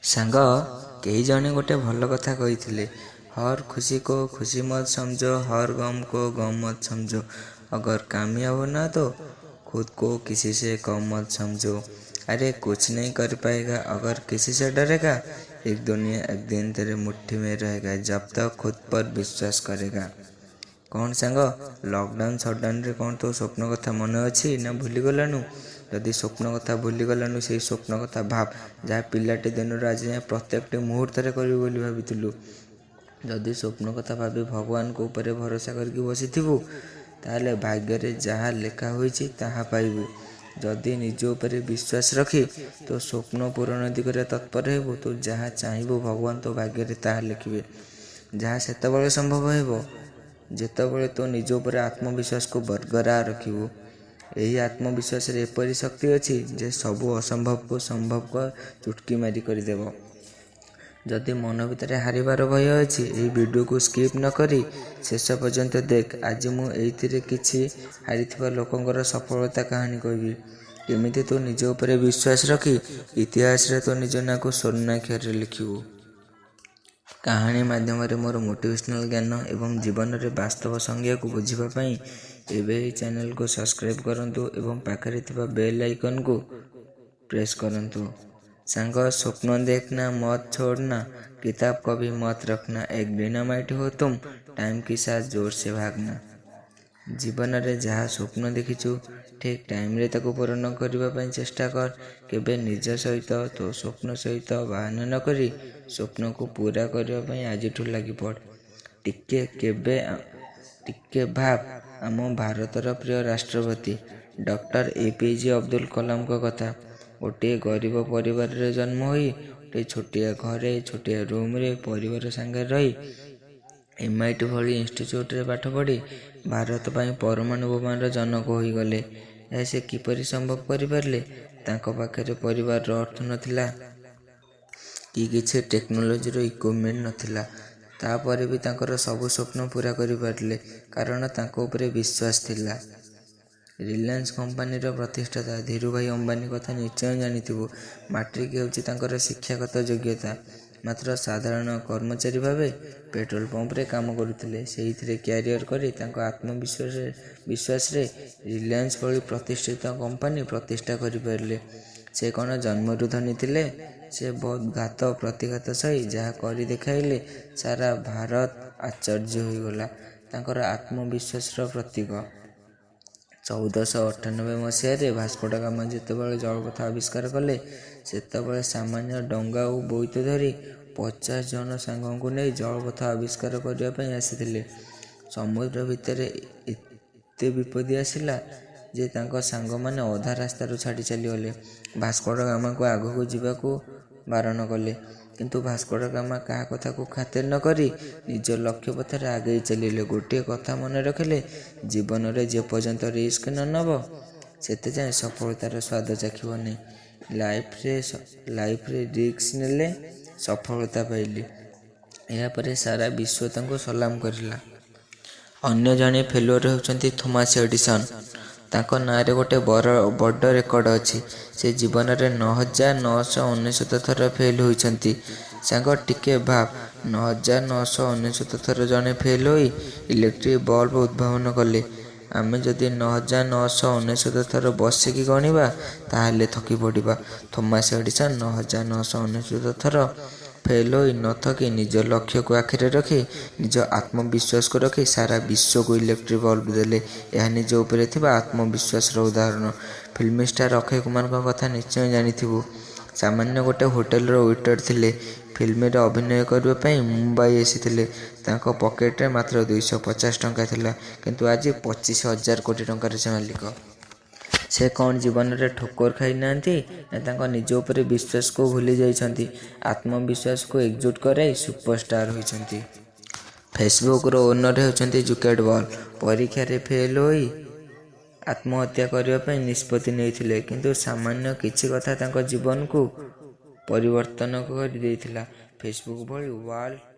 ସାଙ୍ଗ, କେହି ଜଣେ ଗୋଟେ ଭଲ କଥା କହିଥିଲେ, हर खुशी को खुशी मत समझो, हर गम को गम मत समझो, अगर कामयाब होना तो खुद को किसी से कम मत समझो। अरे कुछ नहीं कर पाएगा अगर किसी से डरेगा, एक दुनिया एक दिन तेरे मुट्ठी में रहेगा जब तक खुद पर विश्वास करेगा। କ'ଣ ସାଙ୍ଗ, ଲକଡାଉନ୍ ସଟଡାଉନ୍ରେ କ'ଣ ତୋ ସ୍ୱପ୍ନ କଥା ମନେ ଅଛି ନା ଭୁଲିଗଲାଣୁ? ଯଦି ସ୍ୱପ୍ନ କଥା ଭୁଲିଗଲାଣୁ, ସେଇ ସ୍ୱପ୍ନ କଥା ଭାବ, ଯାହା ପିଲାଟି ଦିନରୁ ଆଜି ଯାଏଁ ପ୍ରତ୍ୟେକଟି ମୁହୂର୍ତ୍ତରେ କରିବୁ ବୋଲି ଭାବିଥିଲୁ। ଯଦି ସ୍ୱପ୍ନ କଥା ଭାବି ଭଗବାନଙ୍କ ଉପରେ ଭରସା କରିକି ବସିଥିବୁ, ତାହେଲେ ଭାଗ୍ୟରେ ଯାହା ଲେଖା ହୋଇଛି ତାହା ପାଇବୁ। ଯଦି ନିଜ ଉପରେ ବିଶ୍ୱାସ ରଖି ତୋ ସ୍ୱପ୍ନ ପୂରଣ ଦିଗରେ ତତ୍ପର ହେବୁ, ତୁ ଯାହା ଚାହିଁବୁ ଭଗବାନ ତୋ ଭାଗ୍ୟରେ ତାହା ଲେଖିବେ। ଯାହା ସେତେବେଳେ ସମ୍ଭବ ହେବ ଯେତେବେଳେ ତୋ ନିଜ ଉପରେ ଆତ୍ମବିଶ୍ୱାସକୁ ବରକରାର ରଖିବୁ। ଏହି ଆତ୍ମବିଶ୍ୱାସରେ ଏପରି ଶକ୍ତି ଅଛି ଯେ ସବୁ ଅସମ୍ଭବକୁ ସମ୍ଭବ ଚୁଟକି ମାରି କରିଦେବ। ଯଦି ମନ ଭିତରେ ହାରିବାର ଭୟ ଅଛି, ଏହି ଭିଡ଼ିଓକୁ ସ୍କିପ୍ ନ କରି ଶେଷ ପର୍ଯ୍ୟନ୍ତ ଦେଖ। ଆଜି ମୁଁ ଏଇଥିରେ କିଛି ହାରିଥିବା ଲୋକଙ୍କର ସଫଳତା କାହାଣୀ କହିବି, କେମିତି ତୁ ନିଜ ଉପରେ ବିଶ୍ୱାସ ରଖି ଇତିହାସରେ ତୋ ନିଜ ନାଁକୁ ସ୍ୱର୍ଣ୍ଣାକ୍ଷରରେ ଲେଖିବୁ। କାହାଣୀ ମାଧ୍ୟମରେ ମୋର ମୋଟିଭେସନାଲ୍ ଜ୍ଞାନ ଏବଂ ଜୀବନରେ ବାସ୍ତବ ସଂଜ୍ଞାକୁ ବୁଝିବା ପାଇଁ ଏବେ ଏହି ଚ୍ୟାନେଲକୁ ସବସ୍କ୍ରାଇବ୍ କରନ୍ତୁ ଏବଂ ପାଖରେ ଥିବା ବେଲ୍ ଆଇକନ୍କୁ ପ୍ରେସ୍ କରନ୍ତୁ। ସାଙ୍ଗ, स्वप्न देखना मत छोड़ना, किताब कभी मत रखना, एक डिनामाइट हो तुम, टाइम के साथ जोर से भागना। ଜୀବନରେ ଯାହା ସ୍ୱପ୍ନ ଦେଖିଛୁ, ଠିକ୍ ଟାଇମ୍ରେ ତାକୁ ପୂରଣ କରିବା ପାଇଁ ଚେଷ୍ଟା କର। କେବେ ନିଜ ସହିତ, ତୋ ସ୍ୱପ୍ନ ସହିତ ବାହାନା ନ କରି ସ୍ୱପ୍ନକୁ ପୂରା କରିବା ପାଇଁ ଆଜିଠୁ ଲାଗିପଡ଼। ଟିକେ କେବେ ଟିକେ ଭାବ, ଆମ ଭାରତର ପ୍ରିୟ ରାଷ୍ଟ୍ରପତି ଡକ୍ଟର ଏପିଜେ ଅବଦୁଲ କଲାମଙ୍କ କଥା। ଗୋଟିଏ ଗରିବ ପରିବାରରେ ଜନ୍ମ ହୋଇ, ଗୋଟିଏ ଛୋଟିଆ ଘରେ, ଛୋଟିଆ ରୁମ୍ରେ ପରିବାର ସାଙ୍ଗରେ ରହି, ଏମ୍ଆଇଟି ଭଳି ଇନଷ୍ଟିଚ୍ୟୁଟ୍ରେ ପାଠ ପଢ଼ି ଭାରତ ପାଇଁ ପରମାଣୁ ବୋମାର ଜନକ ହୋଇଗଲେ। ଏହା ସେ କିପରି ସମ୍ଭବ କରିପାରିଲେ? ତାଙ୍କ ପାଖରେ ପରିବାରର ଅର୍ଥ ନଥିଲା କି କିଛି ଟେକ୍ନୋଲୋଜିର ଇକ୍ୱିପମେଣ୍ଟ ନଥିଲା। ତାପରେ ବି ତାଙ୍କର ସବୁ ସ୍ୱପ୍ନ ପୂରା କରିପାରିଲେ, କାରଣ ତାଙ୍କ ଉପରେ ବିଶ୍ୱାସ ଥିଲା। ରିଲାଏନ୍ସ କମ୍ପାନୀର ପ୍ରତିଷ୍ଠାତା ଧୀରୁଭାଇ ଅମ୍ବାନୀ କଥା ନିଶ୍ଚୟ ଜାଣିଥିବୁ। ମାଟ୍ରିକ ହେଉଛି ତାଙ୍କର ଶିକ୍ଷାଗତ ଯୋଗ୍ୟତା। ମାତ୍ର ସାଧାରଣ କର୍ମଚାରୀ ଭାବେ ପେଟ୍ରୋଲ ପମ୍ପରେ କାମ କରୁଥିଲେ। ସେଇଥିରେ କ୍ୟାରିୟର କରି ତାଙ୍କ ଆତ୍ମବିଶ୍ୱାସରେ ରିଲାଏନ୍ସ ଭଳି ପ୍ରତିଷ୍ଠିତ କମ୍ପାନୀ ପ୍ରତିଷ୍ଠା କରିପାରିଲେ। ସେ କ'ଣ ଜନ୍ମରୁ ଧନୀ ଥିଲେ? ସେ ବହୁତ ଘାତ ପ୍ରତିଘାତ ସହି ଯାହା କରି ଦେଖାଇଲେ, ସାରା ଭାରତ ଆଶ୍ଚର୍ଯ୍ୟ ହୋଇଗଲା। ତାଙ୍କର ଆତ୍ମବିଶ୍ୱାସର ପ୍ରତୀକ। 1498 ମସିହାରେ ଭାସ୍କୋଡାଗାମା ଯେତେବେଳେ ଜଳପଥ ଆବିଷ୍କାର କଲେ, ସେତେବେଳେ ସାମାନ୍ୟ ଡଙ୍ଗା ଓ ବୋଇତ ଧରି 50 ଜଣ ସାଙ୍ଗଙ୍କୁ ନେଇ ଜଳପଥ ଆବିଷ୍କାର କରିବା ପାଇଁ ଆସିଥିଲେ। ସମୁଦ୍ର ଭିତରେ ଏତେ ବିପତ୍ତି ଆସିଲା ଯେ ତାଙ୍କ ସାଙ୍ଗମାନେ ଅଧା ରାସ୍ତାରୁ ଛାଡ଼ି ଚାଲିଗଲେ। ଭାସ୍କୋଡାଗାମାକୁ ଆଗକୁ ଯିବାକୁ ବାରଣ କଲେ। କିନ୍ତୁ ଭାସ୍କୋଡାଗାମା କାହା କଥାକୁ ଖାତିର ନ କରି ନିଜ ଲକ୍ଷ୍ୟ ପଥରେ ଆଗେଇ ଚାଲିଲେ। ଗୋଟିଏ କଥା ମନେ ରଖିଲେ, ଜୀବନରେ ଯେପର୍ଯ୍ୟନ୍ତ ରିସ୍କ ନ ନେବ, ସେତେ ଯାଏଁ ସଫଳତାର ସ୍ୱାଦ ଚାଖିବ ନାହିଁ। ଲାଇଫରେ ରିସ୍କ ନେଲେ, ସଫଳତା ପାଇଲେ। ଏହାପରେ ସାରା ବିଶ୍ୱ ତାଙ୍କୁ ସଲାମ କରିଲା। ଅନ୍ୟ ଜଣେ ଫେଲୁଅର ହେଉଛନ୍ତି ଥୋମାସ ଏଡିସନ୍। ତାଙ୍କ ନାଁରେ ଗୋଟେ ବଡ଼ ରେକର୍ଡ ଅଛି। ସେ ଜୀବନରେ 9999 ଥର ଫେଲ୍ ହୋଇଛନ୍ତି। ସାଙ୍ଗ, ଟିକେ ଭାବ, 9999 ଥର ଜଣେ ଫେଲ୍ ହୋଇ ଇଲେକ୍ଟ୍ରିକ୍ ବଲ୍ବ ଉଦ୍ଭାବନ କଲେ। ଆମେ ଯଦି 9999 ଥର ବସିକି ଗଣିବା, ତାହେଲେ ଥକି ପଡ଼ିବା। ଥୋମାସ ଏଡିସନ୍ 9999 ଥର ଫେଲ୍ ହୋଇ ନ ଥକି, ନିଜ ଲକ୍ଷ୍ୟକୁ ଆଖିରେ ରଖି, ନିଜ ଆତ୍ମବିଶ୍ୱାସକୁ ରଖି ସାରା ବିଶ୍ୱକୁ ଇଲେକ୍ଟ୍ରିକ୍ ବଲ୍ବ ଦେଲେ। ଏହା ନିଜ ଉପରେ ଥିବା ଆତ୍ମବିଶ୍ୱାସର ଉଦାହରଣ। ଫିଲ୍ମ ଷ୍ଟାର ଅକ୍ଷୟ କୁମାରଙ୍କ କଥା ନିଶ୍ଚୟ ଜାଣିଥିବୁ। ସାମାନ୍ୟ ଗୋଟେ ହୋଟେଲର ୱେଟର ଥିଲେ। ଫିଲ୍ମରେ ଅଭିନୟ କରିବା ପାଇଁ ମୁମ୍ବାଇ ଆସିଥିଲେ। ତାଙ୍କ ପକେଟରେ ମାତ୍ର 250 ଟଙ୍କା ଥିଲା, କିନ୍ତୁ ଆଜି 25,000 କୋଟି ଟଙ୍କାର ସେ ମାଲିକ। ସେ କ'ଣ ଜୀବନରେ ଠୋକର ଖାଇନାହାନ୍ତି ନା ତାଙ୍କ ନିଜ ଉପରେ ବିଶ୍ୱାସକୁ ଭୁଲି ଯାଇଛନ୍ତି? ଆତ୍ମବିଶ୍ୱାସକୁ ଏକଜୁଟ କରାଇ ସୁପରଷ୍ଟାର ହୋଇଛନ୍ତି। ଫେସବୁକର ଓନର ହେଉଛନ୍ତି ଜୁକେରବର୍ଗ। ପରୀକ୍ଷାରେ ଫେଲ୍ ହୋଇ ଆତ୍ମହତ୍ୟା କରିବା ପାଇଁ ନିଷ୍ପତ୍ତି ନେଇଥିଲେ, କିନ୍ତୁ ସାମାନ୍ୟ କିଛି କଥା ତାଙ୍କ ଜୀବନକୁ ପରିବର୍ତ୍ତନ କରିଦେଇଥିଲା। ଫେସବୁକ୍ ଭଳି ୱାର୍ଲଡ